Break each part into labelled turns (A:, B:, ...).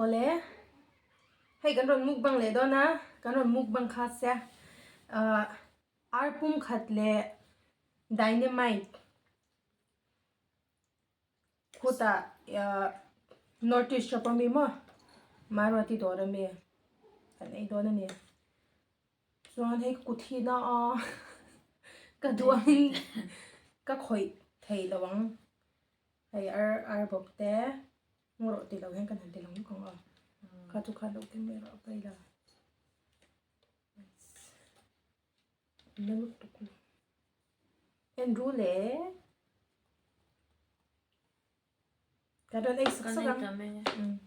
A: Awle, hei kan rawn mukbang leh dawn a, kan rawn mukbang kha sia ah ar pum khat leh dynamite khutah ah north east shop ami maw Maruati dawr ami kan ei dawn a ni. Chuan hei kut hi na a ka duh angin ka khawih thei lo ang hei ar ar bawk te ngaw rawh tih loh hian kan han ti lang lawk ang aw kha chu kha lo keng mai rawh a pawi lo na lutuk lo en ru le ka rawn ei sak sak ang.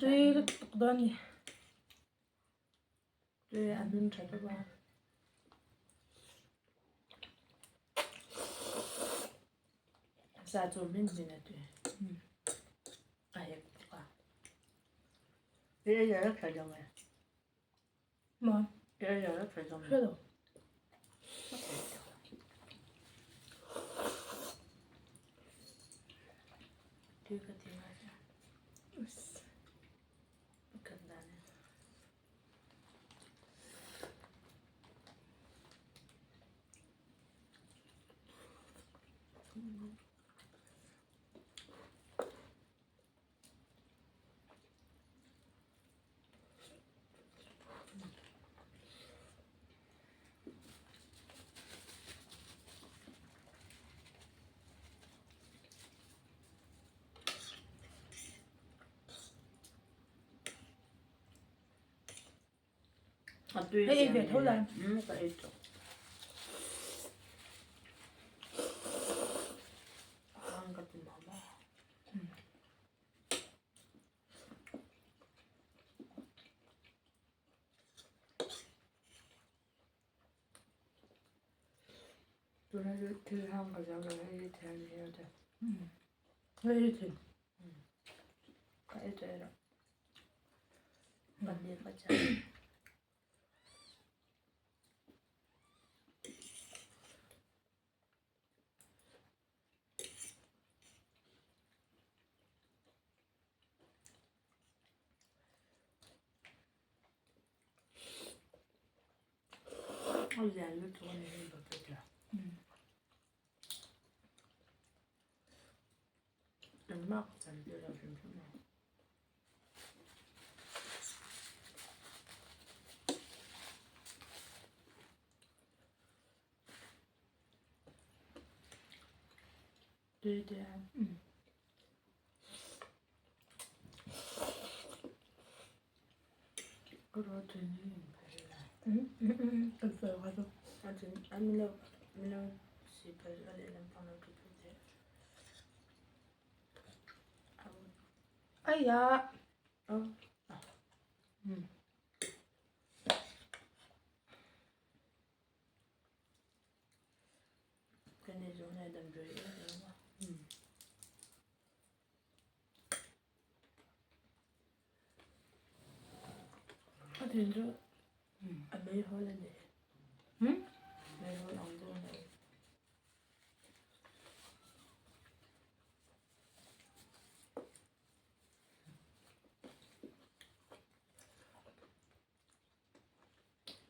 A: Tui lutuk dawn ni.
B: Tui a hnun tha bawk a. Sa chu min zin a tui. A hek bawk a.
A: Maw? Hre lo. Hei ei ve tho la.
B: Ka ei tawh. Ang ka ti mama. Tuna chu thil hang ka zo lo hei thil ni lo te.
A: Hei thil.
B: Ka ei tawh erawh. Paneer ka cha. A lian lutuk a ni hei bucket ah. Engmah ka chan tir lo hrim hrim a. Tui te a. Ka ro tui ni in phei la.
A: Kan sawi kha chu.
B: A tui a min lo min lo si phei a lehlam pang lo ti phei teh.
A: Aiya.
B: Oh. Cái này giống này đầm rưỡi đúng không?
A: Ừ.
B: A then chu a meihawl a ni.
A: Hmm?
B: Meihawl ang deuh a ni.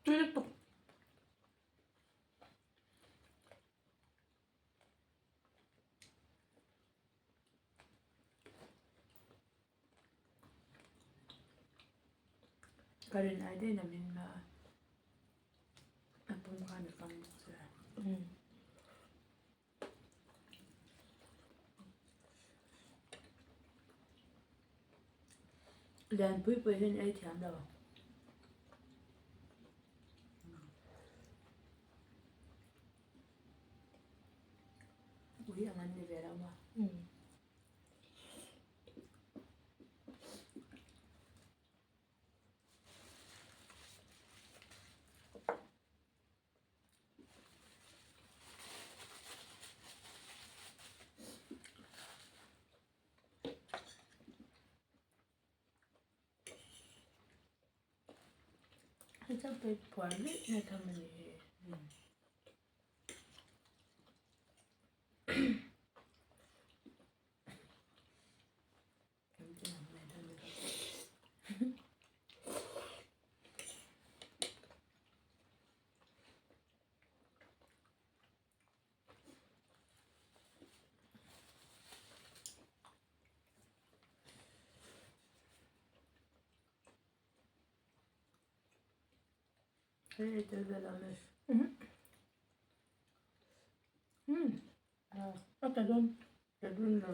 A: Tui lutuk.
B: Ka rin ai daih na min ma a pum khan a fang bawk sia. Lianpui pawh hian ei thiam lo. Ui ang an ni ve lo maw?
A: Umm.
B: Hei chuan pei phuar luih mai tham a ni hi. Hei tel vel a mi.
A: A ta dawn.
B: Ta dawn lo.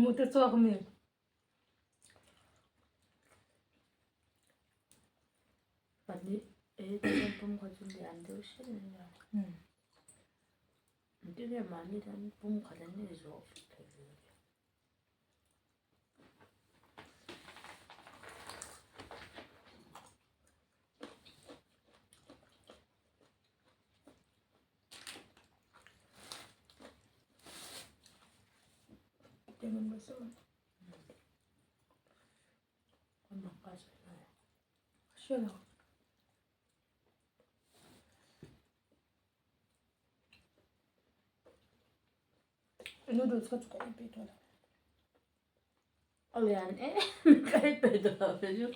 A: Mu te chhuak mi.
B: Pahnih e chuan pum kha chu lian deuh hret a nia. Engtin nge mahni tan pum khat an nei zawh vek thei ve le.
A: Noodles kha chu ka ei peih tawh lo.
B: A lian em ka ei peih tawh lo kei chu.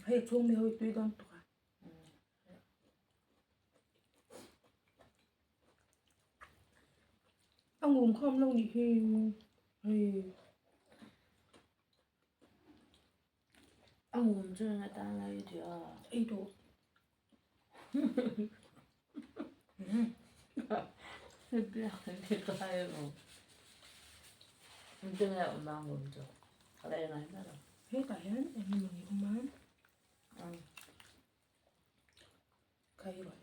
A: Hei chhung mi ho hi tui dawn tuk a. A ngum khawm lo nih hi hei.
B: A ngum chu eng atan a ei tih a?
A: Ei duh. Hetah hian eng emaw ni awm a. Kha hi rawh le.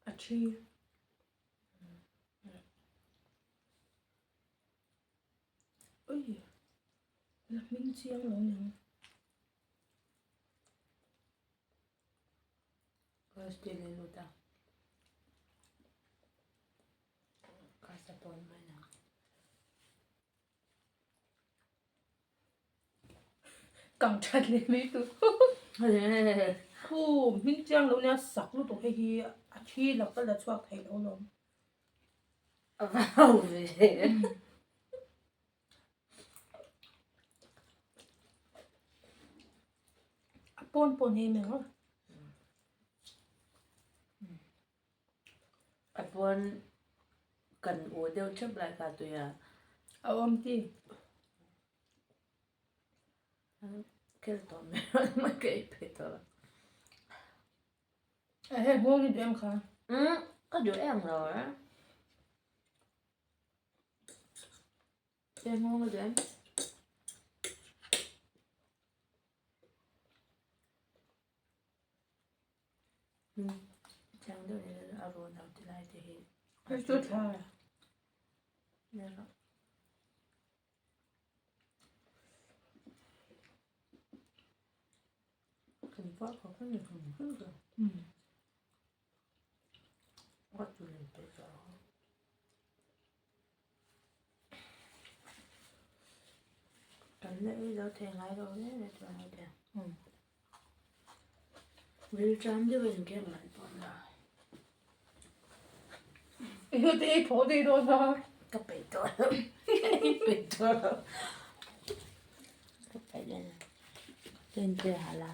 A: A thi. Ui la hming chiang lo niang. Kang that leh mai tur Khu hming chiang lo nia sak lutuk hei hi a thi la ka la chhuak thei lo lawm.
B: A va ho ve.
A: A pawn pawn hi emaw.
B: A pawn kan u deuh thep lai kha tui a.
A: A awm ti.
B: Kel tawh mai mai ka ei phei tawh lo.
A: A hei nghawng i duh em kha?
B: Umm ka duh em lo e. Hei nghawng i duh em? Chiang deuh in a rawn ho ti lai te hi.
A: Hei chu thla.
B: Kan vak kha kan ni hrim hrim ka. What do you think? Kan An la ei zo thei ngai lo hle hle chuan a tia. Rilṭam deuhin khem an pawm la.
A: I hnute ei thaw dei dawn a.
B: Ka peih tawh lo. Ka ei peih tawh lo. Ka peih lo. Chen che hala.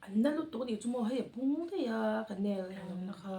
A: An na lutuk anih chu maw hei a bung daih a ka nail engawmna kha.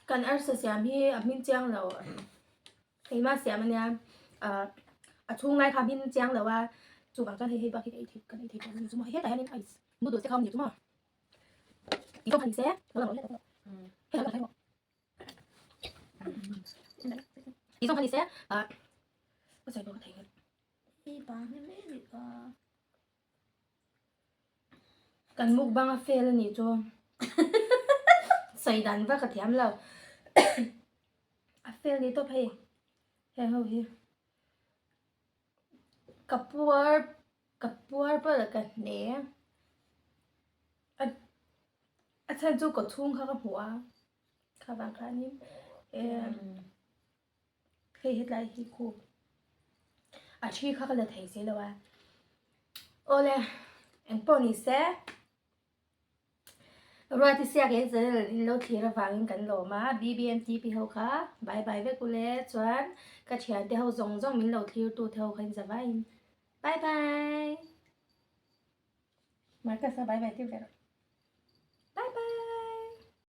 A: Kan arsa siam hi a hming chiang lo keimah siam ania ah a chhung lai kha a hming chiang lo a chuvang chuan hei hei bak hi ka ei thei kan ei thei tawh a ni chu maw hetah hianin ice noodles te kha a awm ni chu maw tih zawng kha ni se lo lang lo hle tawh hei lo tih zawng kha ni se ah ka sawi pawh ka thei nghal. Kan mukbang a fail a nih chu sawi dan vak a thiam lo a fail ni tawp hei heng ho hi ka puar ka puar pawh la ka hne a a chhan chu kaw chhung kha ka hmuh a kha vang khanin eh. Hei hetlai hi khu a thi kha ka la thei si lo a. Awle engpawh ni se Ruati siak in channel in lo thlir avangin kan lawm a BBMTP ho kha bye bye vek ule chuan ka thiante ho zawng zawng min lo thlir tu te ho kha in za vaiin bye bye Marcus a bye bye tir ve rawh.